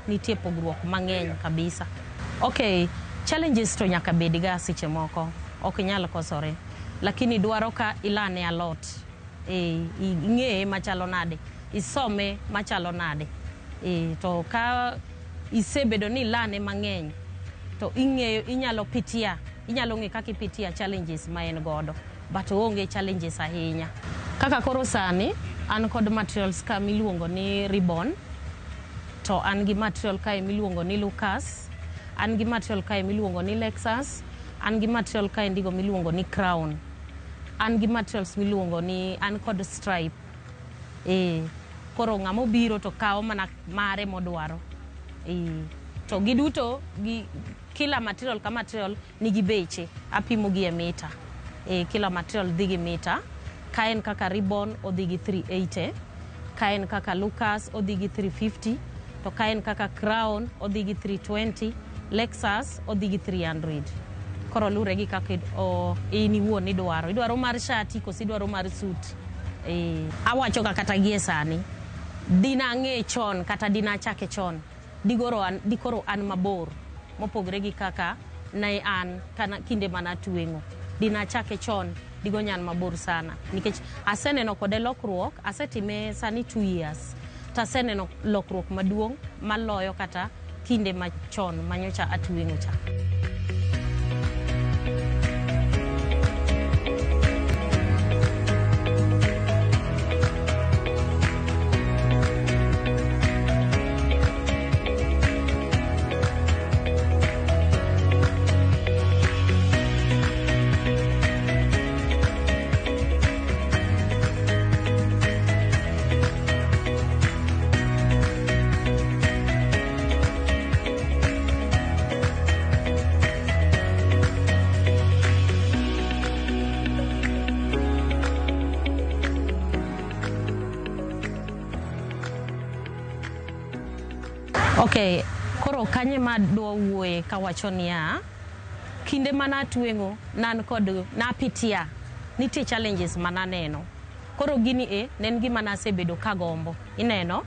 Nitie pogruok mang'eny kabisa. Okay, challenges to nyaka bedga seche moko, ok nyal kosore. Lakini dwaro ka ilane a lot. E, ing'eye machalo nade, isome machalo nade. E, to ka isebedo ni ilane mang'eny, to ing'eyo inyalo pitia, inyalo ng'e kaka ipitia challenges ma en godo. But oonge challenges ahinya. Kaka koro sani, an kod materials ka miluongo ni ribbon, to an gi material kae miluongo ni Lucas, an gi material kae miluongo ni Lexus, an gi material kae ndigo miluongo ni Crown. An gi materials miluongo ni an kod stripe. E, koro ng'ama obiro to kawo mana mare modwaro. E, to giduto gi kila material ka material nigi beche, apimo gi e mita. E, kila material dhi gi mita. Ka en kaka ribbon odhi gi 380, ka en kaka Lucas odhi gi 350, to ka en kaka Crown odhi gi 320, Lexus odhi gi 300. Koro lure gi kaka in iwuon idwaro. Idwaro mar shati koso idwaro mar suit. E, awacho ga kata gie sani, dina ang'e chon kata dina achake chon, digoro an, dikoro an mabor mopogre gi kaka ne an kana kinde mana tweng'o. Dina achake chon, digonya an mabor sana. Nikech aseneno kode lokruok, asetime sani 2 years. To aseneno lokruok maduong' maloyo kata kinde machon manyocha atweng'o cha. Okay, koro kanye ma dwa wuoye kawacho niya, kinde mana atweng'o nan kod napitia nitie challenges mananeno. Koro gini e ne en gima nasebedo kagombo. Ineno?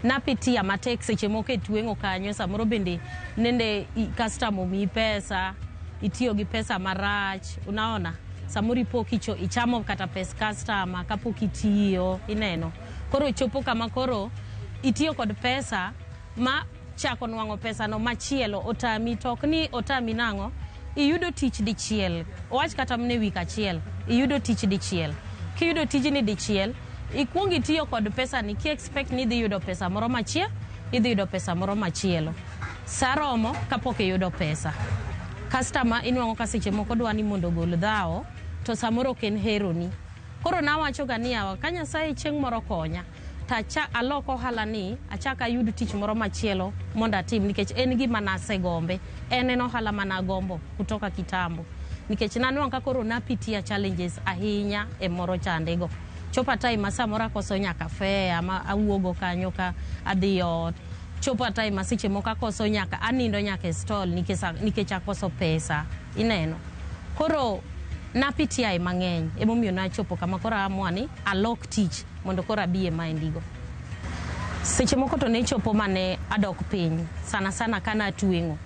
Napitia matek seche moko e tweng'o kanyo, samoro bende nende customer omiyi pesa, itiyo gi pesa marach, unaona? Samoro ipo kicho ichamo kata pes customer kapok itiyo, ineno? Koro chopo kama koro itiyo kod pesa ma chako nwang'o pesa no machielo otami, to ok ni otami nang'o, iyudo tich dichiel, wach kata mana e wik achiel, iyudo tich dichiel. Kiyudo tijni dichiel, ikuong itiyo kod pesa ni ki expect ni idhi yudo pesa moro machielo, idhi yudo pesa moro machielo. Sa romo kapok iyudo pesa. Customer inwang'o ka seche moko dwa ni mondo ogol dhawo, to samoro ok en heroni. Koro nawacho ga ni yawa, ka Nyasaye chieng' moro konya, to acha alok ohala ni, achak ayud tich moro machielo mondo atim nikech en gima nasegombe. En en ohala managombo kutoka kitambo. Nikech nanwang'o ka koro napitia challenges ahinya e moro chande go. Chopo time ma samoro akoso nyaka fare ma awuogo kanyo ka adhi ot. Chopo time ma seche moko akoso nyaka anindo nyaka e stall nikech akoso pesa. Ineno? Koro napitia e mang'eny. Emomiyo nachopo kama koro aamua ni alok tich mondo koro abi e maendigo. Seche moko to ne chopo mane adok piny, sana sana ka natweng'o.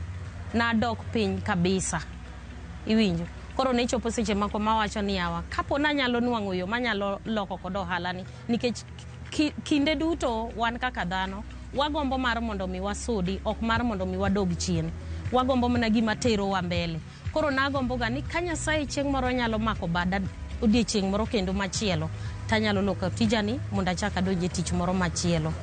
Nadok piny kabisa. Iwinjo? Koro ne chopo seche moko mawacho ni yawa, kapo nanyalo nwang'o yo manyalo loko kod ohala ni, nikech kinde duto wan kaka dhano, wagombo mar mondo mi wasudi, ok mar mondo mi wadog chien. Wagombo mana gima terowa mbele. Koro nagombo ga ni ka Nyasaye chieng' moro nyalo mako bada odiechieng' moro kendo machielo, tanyalo loko tijani mondo achak adonj e tich moro machielo.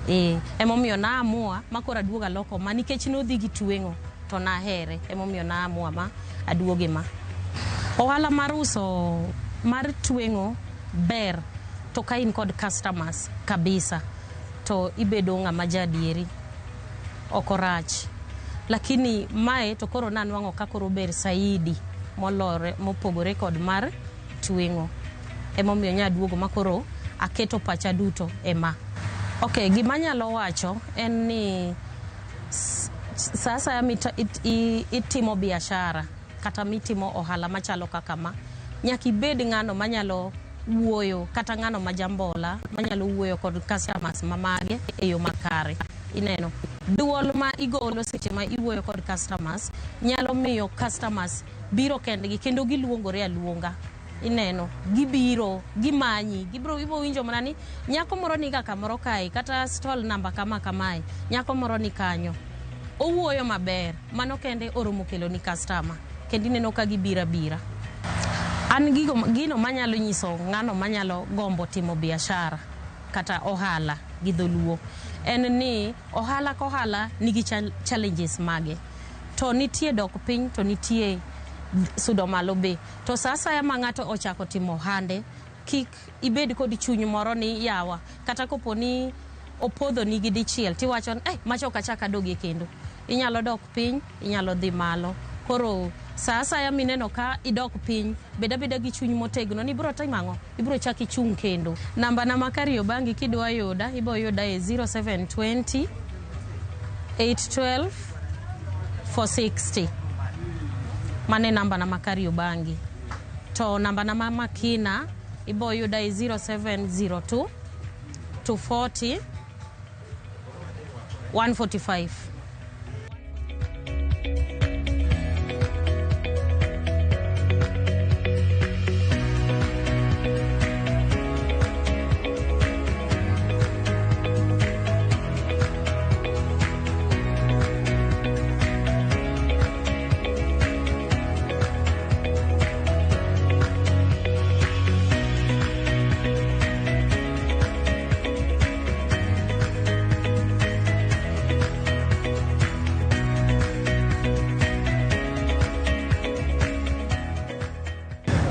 E, emomiyo naamua ma koro aduogo aloko ma nikech nodhi gi tweng'o to nahere, emomiyo naamua ma aduoge ma. Ohala mar uso mar tweng'o ber to ka in kod customers kabisa to ibedo ng'ama jaadieri, ok orach. Lakini mae to koro nanwang'o ka koro ber saidi molore mopogore kod mar tweng'o. Emomiyo nya duogo ma koro aketo pacha duto e ma. Okay, gima anyalo wacho en ni sa asaya itimo biashara kata mitimo ohala machalo kaka ma, nyaka ibed ng'ano manyalo wuoyo kata ng'ano ma jambola manyalo wuoyo kod customers ma mage e yo makare. Ineno? Duol ma igolo seche ma iwuoyo kod customers nyalo miyo customers biro kendgi kendo giluongore aluonga. Ineno, gibiro, gimanyi, gibiro ibiro winjo mana ni nyako moro niga kamoro kae kata stall namba kama kamae, nyako moro ni kanyo. Owuoyo maber, mano kende oromo kelo ni customer kendo ineno ka gibiro abira. An gigo, gino manyalo nyiso ng'ano manyalo gombo timo biashara kata ohala gi dholuo en ni ohala ka ohala nigi challenges mage. To nitie dok piny to nitie sudo malo be. To sa asaya ma ng'ato ochako timo ohande, kik ibed kod chuny moro ni yawa, kata kopo ni opodho nigi dichiel tiwacho ni eh, macha ok achak adogie kendo. Inyalo dok piny, inyalo dhi malo. Koro sa asaya mineno ka idok piny, bed abeda gi chuny motegno ni ibiro timo ang'o? Ibiro chak ichung' kendo. Namba na ma Kariobangi kidwa yuda, ibo yuda e 0720 812 460. Mano e namba na ma Kariobangi. To namba na ma Makina ibo yuda e 0702 240 145.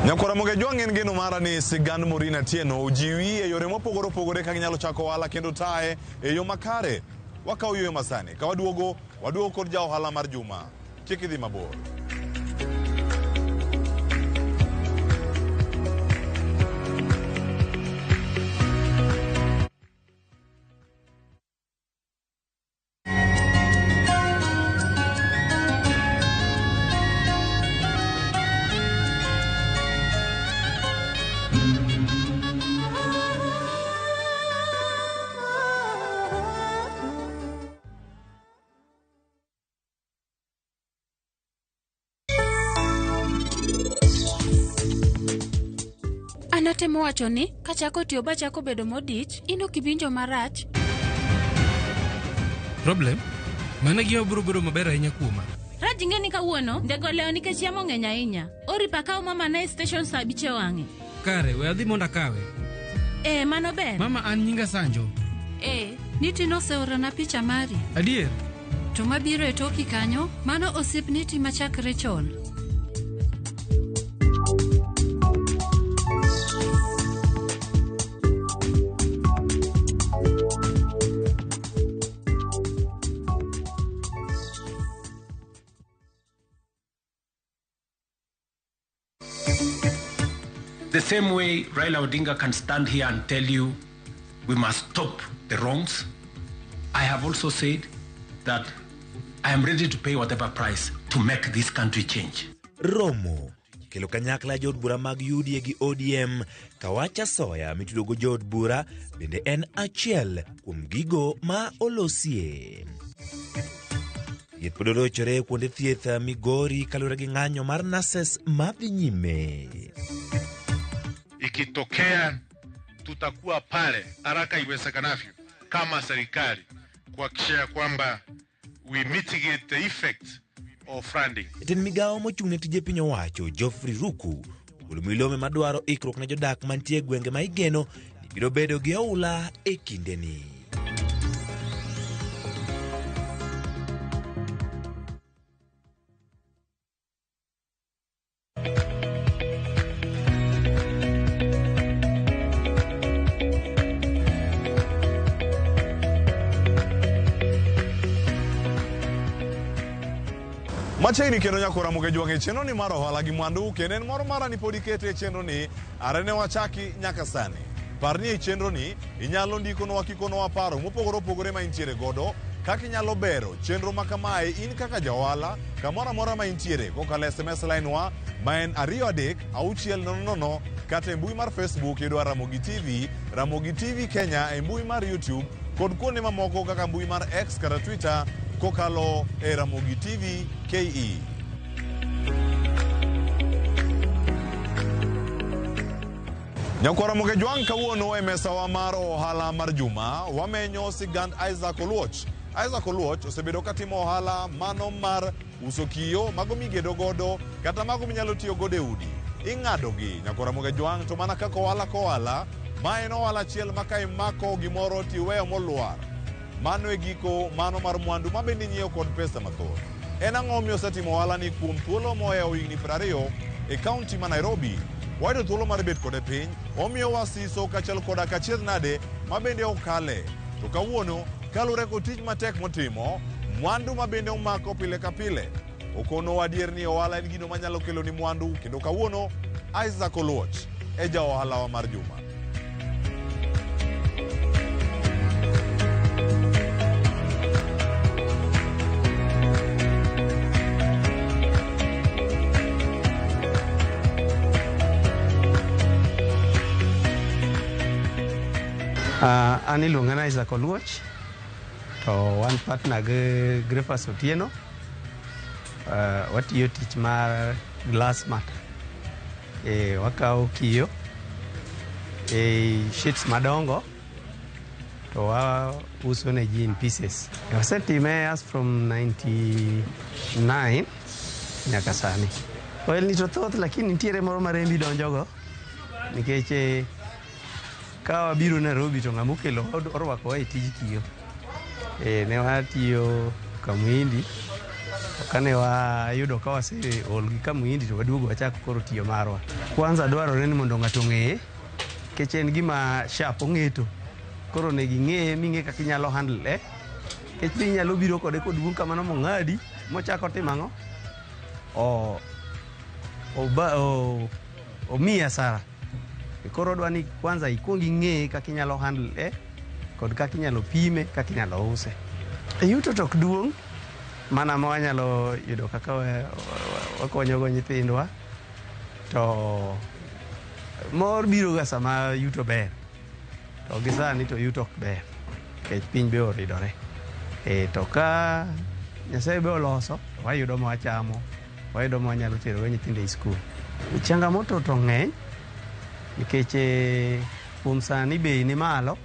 Nyakwara Mogejwang' en geno mara ni sigand Maureen Atieno ojiwi e yore mopogore opogore kaka inyalo chako ohala kendo taye e yo makare. Wakawo yueyo masani ka waduogo, waduogo kod ja ohala mar juma. Kik idhi mabor. An atemo wacho ni kachako tiyo bachako bedo modich, in ok iwinjo marach. Problem? Mano gima biro bedo maber ahinya kuoma. Raj ing'e ni kawuono ndege olewo nikech yamo ng'eny ahinya. Oripo akaw mama na e station saa abich e wang'e. Kare, we adhi mondo akawe. Eh, mano ber. Mama an nyinga Sanjo. Eh, Niti noseorona picha mari. Adier? To mabiro e toki kanyo, mano osiep Niti machakre chon. The same way Raila Odinga can stand here and tell you we must stop the wrongs, I have also said that I am ready to pay whatever price to make this country change. Romo kelo kanyakla jood bura mag UDA gi ODM Kawacha Soya mitudogo jood bura bende en achiel kuom gigo ma olosie. Thieth pod orochore kuonde thieth Migori kaluwore gi ng'anyo mar nurses madhi nyime. Ikitokea tutakuwa pale haraka iwezekanavyo kama serikali kuhakikisha ya kwamba we mitigate the effect of flooding. Jatend migawo mochung' ne tije piny owacho Geoffrey Ruku ogolo milome madwaro ikruok ne jodak mantie e gwenge ma igeno ni biro bedo gi oula e kindeni. Machiegni kendo nyakora Mogejwang' e chenro ni mar ohala gi mwandu kendo en moro mara ni pod ikete e chenro ni are ne wachaki nyaka sani. Par ni e chenro ni inyalo ndikonwa kikonowa paro mopogore opogore ma intiere godo kaka inyalo bero chenro ma kamae in kaka ja ohala kamoro amora ma intiere kokalo e SMS line wa ma en 23600 kata e mbui mar Facebook yudowa Ramogi TV, Ramogi TV Kenya e mbui mar YouTube. kod kuonde mamoko kaka mbui mar X kata Twitter kokalo e Ramogi TV KE. Nyakwar Ramogi Jwang' kawuono e mesawa mar ohala mar juma wamenyo sigand Isaac Oluoch. Isaac Oluoch osebedo katimo ohala mano mar uso kiyo mago migedo godo kata mago minyalo tiyo godo e udi. Ing'adogi Nyakwar Ramogi Jwang' to mana kaka ohala ka ohala, ma en ohala achiel ma ka imako gimoro tiweyo molwar. Mano e giko mano mar mwandu ma bende inyiewo kod pesa mathoth. En ang'o omiyo osetimo ohala ni kuom thuolo mohewo higni 20 e kaunti ma Nairobi? Wayudo thuolo mar bet kode piny, omiyowa siso kaachiel koda kachiedh nade ma bende okale. To kawuono, kaluwore kod tich matek motimo, mwandu ma bende omako pile ka pile, okonowa adier ni ohala en gino manyalo keloni mwandu kendo kawuono Isaac Oluoch e ja ohalawa mar juma. An iluonga ni Isaac Oluoch to wan partner gi Grefas Otieno. Watiyo tich mar glass mat. Wakawo kiyo e sheets madongo to wauso ne ji in pieces. Wasetime as from 99 nyaka sani. Ohelni to thoth lakini nitiere moro ma rembi donjogo nikech ka wabiro Nairobi to ng'ama okelo orwakowa e tij kiyo. Ne watiyo Kamuhindi to kane wayudo ka waseol gi Kamuhindi to waduogo wachako koro tiyo marwa. Kwanza dwarore ni mondo ng'ato ong'eye nikech en gima sharp ong'eto. Koro onego ing'eye ming'e kaka inyalo handle nikech be inyalo biro kode koduong' kamano mong'adi mochako timo ang'o? Omiyi hasara. Koro odwa ni kwanza ikuong ing'eye kaka inyalo handle kod kaka inyalo pime, kaka inyalo use. Yuto to ok duong' mana ma wanyalo yudo kaka wakonyogo nyithindwa to mor biro ga sama yuto ber. To gi sani to yuto ok ber nikech piny be oridore. To ka Nyasaye be oloso to wayudo ma wachamo, wayudo ma wanyalo terogo nyithindo e skul. Changamoto to ng'eny nikech kuom sani bei ni malo,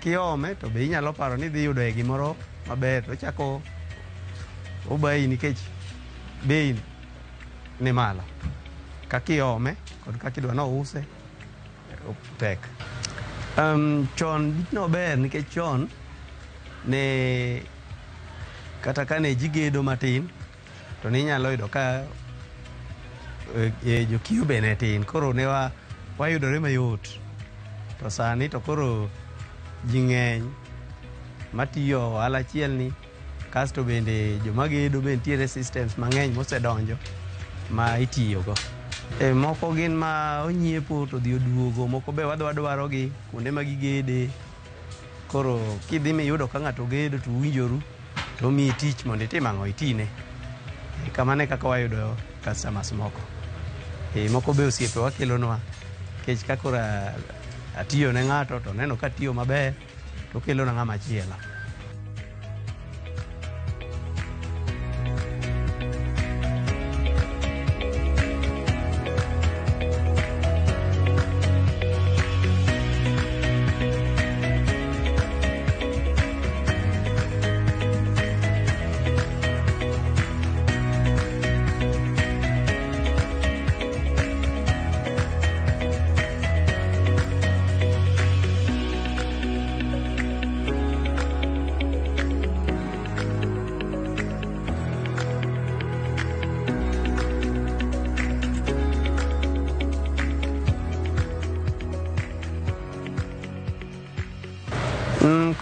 kiome to be inyalo paro ni idhi yudo e gimoro maber to ochako obayi nikech bei ni malo. Kaka iome kod kaka idwa nouse tek. Chon nober nikech chon ne kata kane ji gedo matin to ninyalo yudo ka jokiyo be ne tin koro ne wayudore mayot. To sani to koro ji ng'eny matiyo ohala achiel ni kasto bende joma gedo be nitiere systems mang'eny mosedonjo ma itiyogo. Moko gin ma onyiepo to odhi oduogo, moko be wadhi wadwarogi kuonde ma gigede. Koro kidhi miyudo ka ng'ato gedo to uwinjoru to omiyi tich mondo itim ang'o itine. Kamano e kaka wayudo customers moko. Moko be osiepewa kelonwa nikech ka koro atiyo ne ng'ato to oneno ka atiyo maber to okelona ng'ama chielo.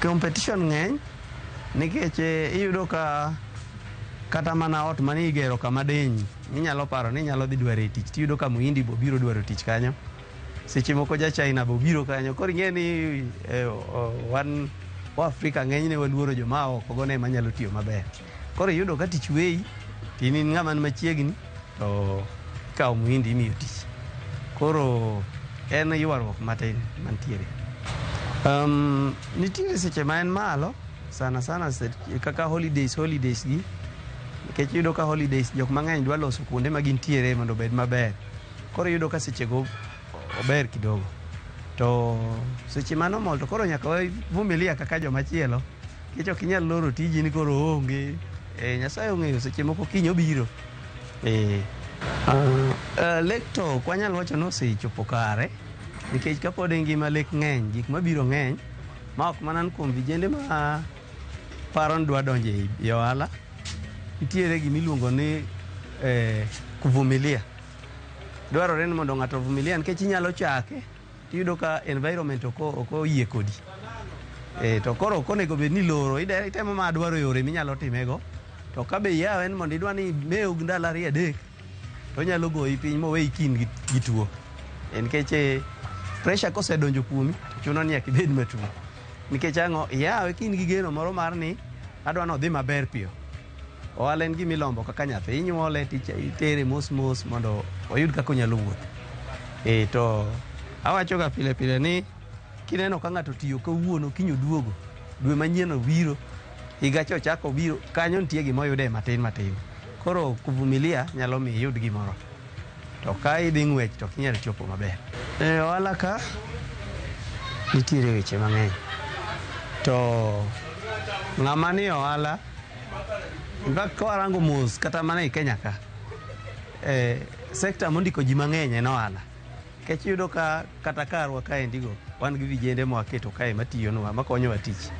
Competition ng'eny nikech iyudo ka kata mana ot mane igero kama deny minyalo paro ni inyalo dhi dwaro e tich tiyudo ka muhindi bo biro dwaro tich kanyo. Seche moko ja China bo biro kanyo. Koro ing'e ni wan wa Afrika ng'enyne waluoro joma oko go ne ema nyalo tiyo maber. Koro iyudo ka tich weyi to in ng'ama ni machiegni to ikawo muhindi imiyo tich. Koro en ywaruok matin mantiere. Nitiere seche ma en malo sana sana kaka holidays gi, nikech iyudo ka holidays jok mang'eny dwa loso kuonde ma gintiere mondo obed maber. Koro iyudo ka sechego ober kidogo. To seche ma normal to koro nyaka wavumilia kaka joma chielo, nikech ok inyal loro tiji ni koro oonge. Nyasaye ong'eyo seche moko kiny obiro. Lek to ok wanyal wacho ni osechopo kare, nikech kapod ngima lek ng'eny, gik mabiro ng'eny, ma ok mana kuom vijende ma paro ni dwa donjo e ohala. Nitiere gimiluongo ni kuvumilia. Dwarore ni mondo ng'ato ovumilia, nikech inyalo chake tiyudo ka environment ok oyie kodi. To koro ok onego bed ni loro, itemo ma dwaro yore minyalo timego. To ka be iyawe ni mondo idwa ni imew gi ndalo 2 3, to onyalo goyi piny moweyi kin gi tuo. Nikech pressure kosedonjo kuomi, to chuno ni nyaka ibed matuo. Nikech ang'o, iyawe kin gi geno moro mar ni adwa ni odhi maber piyo. Ohala en gima ilombo kaka nyathi, inyuole itere mos mos mondo oyud kaka onyalo wuotho. To awacho ga pile pile ni kineno ka ng'ato tiyo kawuono, kiny oduogo, dwe manyien obiro, higa cha ochako obiro, kanyo nitie gima oyude matin matin. Koro kuvumilia nyalo miyo iyud gimoro. To ka idhi ng'wech to ok inyal chopo maber. Ohala ka nitiere weche mang'eny. To ng'ama ni ohala, in fact kawarango mos kata mana e Kenya ka, sekta mondiko ji mang'eny en ohala. Nikech iyudo ka kata karwa kaendigo, wan gi vijende mwaketo kae matiyonwa, makonyowa tich.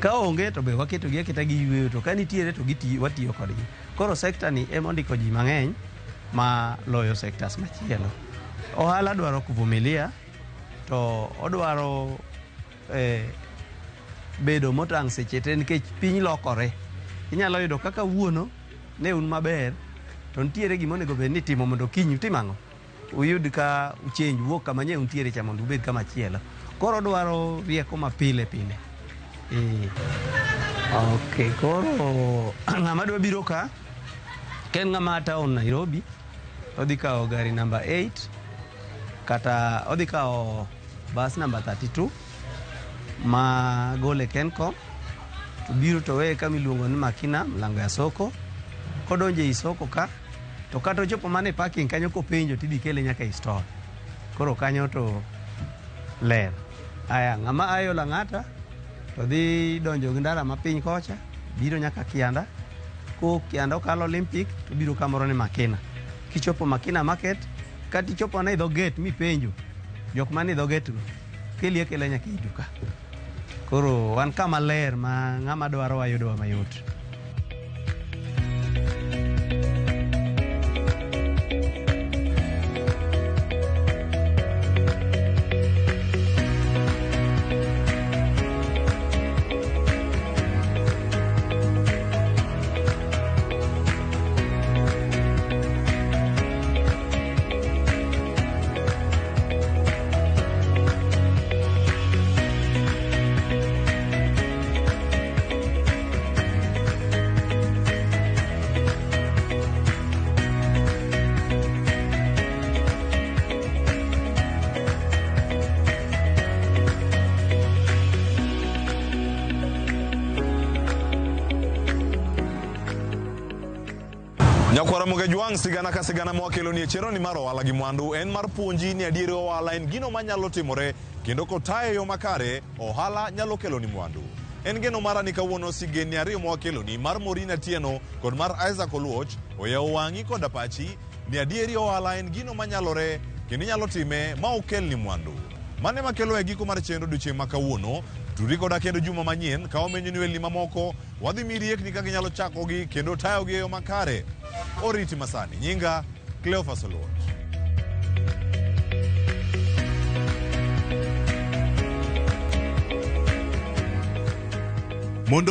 Ka onge to be waketogi aketa giyweyo, to ka nitiere to watiyo kodgi. Koro sekta ni ema ondiko ji mang'eny ma loyo sectors machielo. Ohala dwaro kuvumilia, to odwaro bedo motang' seche te nikech piny lokore. Inyalo yudo kaka wuono ne un maber, to nitiere gima onego bed ni itimo mondo kiny utim ang'o? Uyud ka uchange, wuok kama nye untiere cha mondo ubed kama chielo. Koro odwaro rieko ma pile pile. Okay, koro ng'ama dwa biro ka, ka en ng'ama town Nairobi, odhi kawo gari namba 8 kata odhi kawo bus namba 32 ma gole Kencom, to biro to weye kama iluongo ni Makina, mlango ya soko. Kodonjo ei soko ka, to kata ochopo mana e parking kanyo kopenjo tidhi kele nyaka e store. Koro kanyo to ler. Aya, ng'ama ayo Lang'ata to dhi donjo gi ndara mapiny kocha, biro nyaka Kianda. Kowuok Kianda okalo Olympic to biro kamoro ni Makina. Kichopo Makina Market, kata ichopo mana e dho gate mipenjo jok manie dho gate go, keli akela nyaka ei duka. Koro wan kama ler ma ng'ama dwarowa yudowa mayot. Nyakwara Mogejwang' sigana ka sigana mwakelo ni e chenro ni mar ohala gi mwandu en mar puonji ni adieri ohala en gino manyalo timore kendo kotaye e yo makare ohala nyalo kelo ni mwandu. En geno mara ni kawuono sigendni ariyo mwakelo ni mar Maureen Atieno kod mar Isaac Oluoch oyawo wang'i koda pachi ni adieri ohala en gino manyalore kendo inyalo time ma ok kelni mwandu. Mane makelo e giko mar chenro odiochieng' ma kawuono. Turi koda kendo juma manyien ka wamenyo ni welni mamoko wadhi miyi riekni kaka inyalo chakogi kendo tayogi e yo makare. Oriti masani. Nyinga Cleophas Oluoch. Mondo